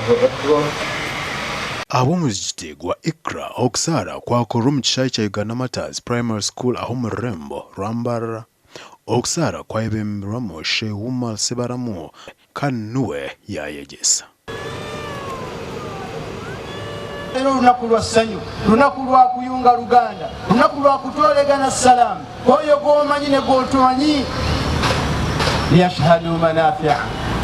Akbar. Ahabw'omuzigiti gwa Iqra okusaara kwakorwa omu kishaayi kya Uganda Martyrs Primary School ah'omu rurembo rwa Mbarara. Okusaara kwayebemberwamu Sheikh Umar Ssebaramu kandi niwe yaayegyesa. Leero lunaku lwa ssanyu, lunaku lwa kuyunga luganda, lunaku lwa kutoolegana salaamu oyo gw'omanyi ne gw'otomanyi. Liyashhadu manafia,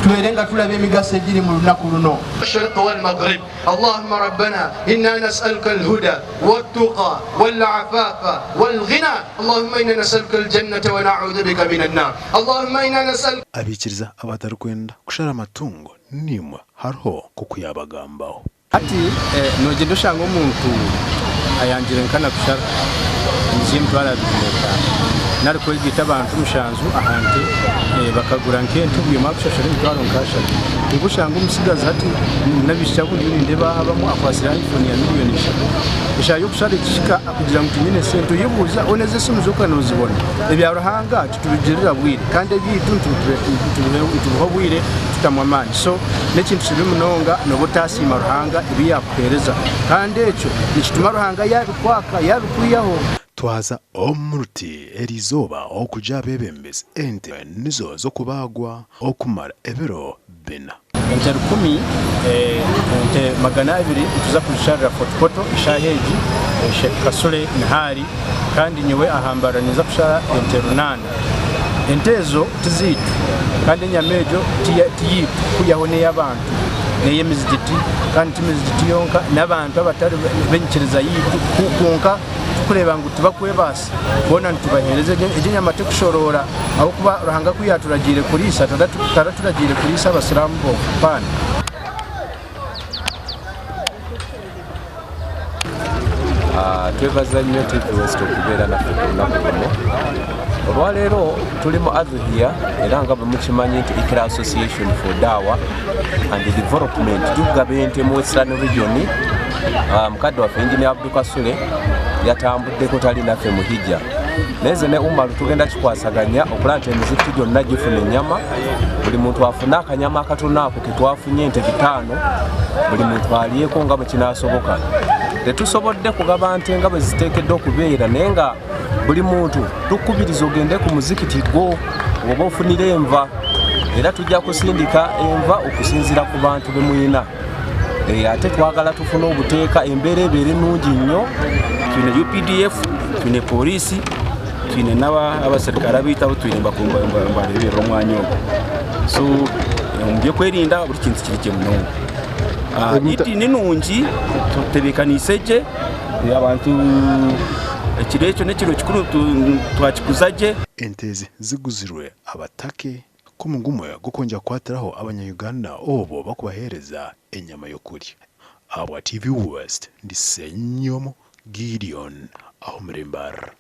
tubeere nga tulaba emigaso egiri mu lunaku luno. Mashriq wal maghrib Allahumma rabbana inna nas'aluka al-huda wat-tuqa wal-afafa wal-ghina Allahumma inna nas'aluka al-jannata wa na'udhu bika min an-nar Allahumma inna nas'aluka. Abaikiriza abatarikwenda kushara amatungo Naimwe hariho nk'oku yaabagambaho. Hati nogyenda oshanga omuntu ayangire nkana kushara emizi y'emitwaro 25 nari kwegaita abantu mushanju aha nte bakagura nk'ente buri omwe akushashura emitwaro nk'ashatu. Kwonka oshanga omutsigazi hati n'abaishiki abu ndiyo nindeeba aha abamwe akwatsire iPhone ya miriyoni ishatu. Eshaaha y'okushara ekihika kugira ngu tinyine sente oyebuuza hoona ezi esimu zonka nozibona. Ebya Ruhanga titubigirira bwire kandi ebyaitu nitubiha obwire tutamu amaani so n'ekintu kibi munonga nooba otaasiima Ruhanga ebi yaakuheereza kandi ekyo nikituma Ruhanga yaabikwaka yaabikwihaho. Twaza omu ruti eri izooba okugira abeebembezi ente nizo z'okubaagwa okumara ebiro bina. Ente rukumi, ente 200 nituza kuzisharira Fort Portal eshaaha egi, Sheikh Kasule Nihari kandi nyowe aha Mbarara ninza kushara ente runaana. Ente ezo tizaitu kandi enyama egyo tiyaitu kwihaho n'ey'abantu, n'ey'emizigiti kandi ti mizigiti yonka n'abantu abatari b'enyikiriza yaitu kwonka turikureeba ngu tibakwebaasa. Boona nitubaheereza egyo enyama tikushoroora ahabw'okuba Ruhanga ku yaaturagiire kuriisa taraturagiire kuriisa abasiraamu bonka. Paana. Twebaza nnyo TV West okubeera naffe ku lunaku luno. Olwaleero tuli mu Adhuhiya era nga bwe mukimanyi nti Ikra Association for Dawah and Development tugaba ente mu Western Region. Mukadde waffe Engineer Abdu Kasule yatambuddeko tali naffe mu hijja naye nze ne Umaru tugenda kikwasaganya okulaba nti emizikiti gyonna gifuna ennyama buli muntu afune akanyama akatono ako ketwafunye ente bitaano buli muntu alyeko nga bwe kinaasoboka tetusobodde kugaba nte nga bwe ziteekeddwa okubeera naye nga buli muntu tukubiriza ogende ku muzikiti gwo oba ofunire enva era tujja kusindika enva okusinziira ku bantu be mulina Eh, ate twagala tufune obuteeka embeera ebeere nungi nnyo. Twine UPDF, twine pooriisi, twine n'abaserukare abaitu abu twine nibareeberera omwanya ogu. So omu by'okwerinda buri kintu kiri gye munonga. Eid ni nungi tutebeekaniise gye abantu ekiro ekyo n'ekiro kikuru twakikuza gye. Ente ezi ziguzirwe abatake K'omugumwe gw'okwongyera kukwatiraho abanya Uganda obwo bakubaheereza enyama y'okurya. Ahabwa TV West, ndi Ssenyomo Gideon ah'omuri Mbarara.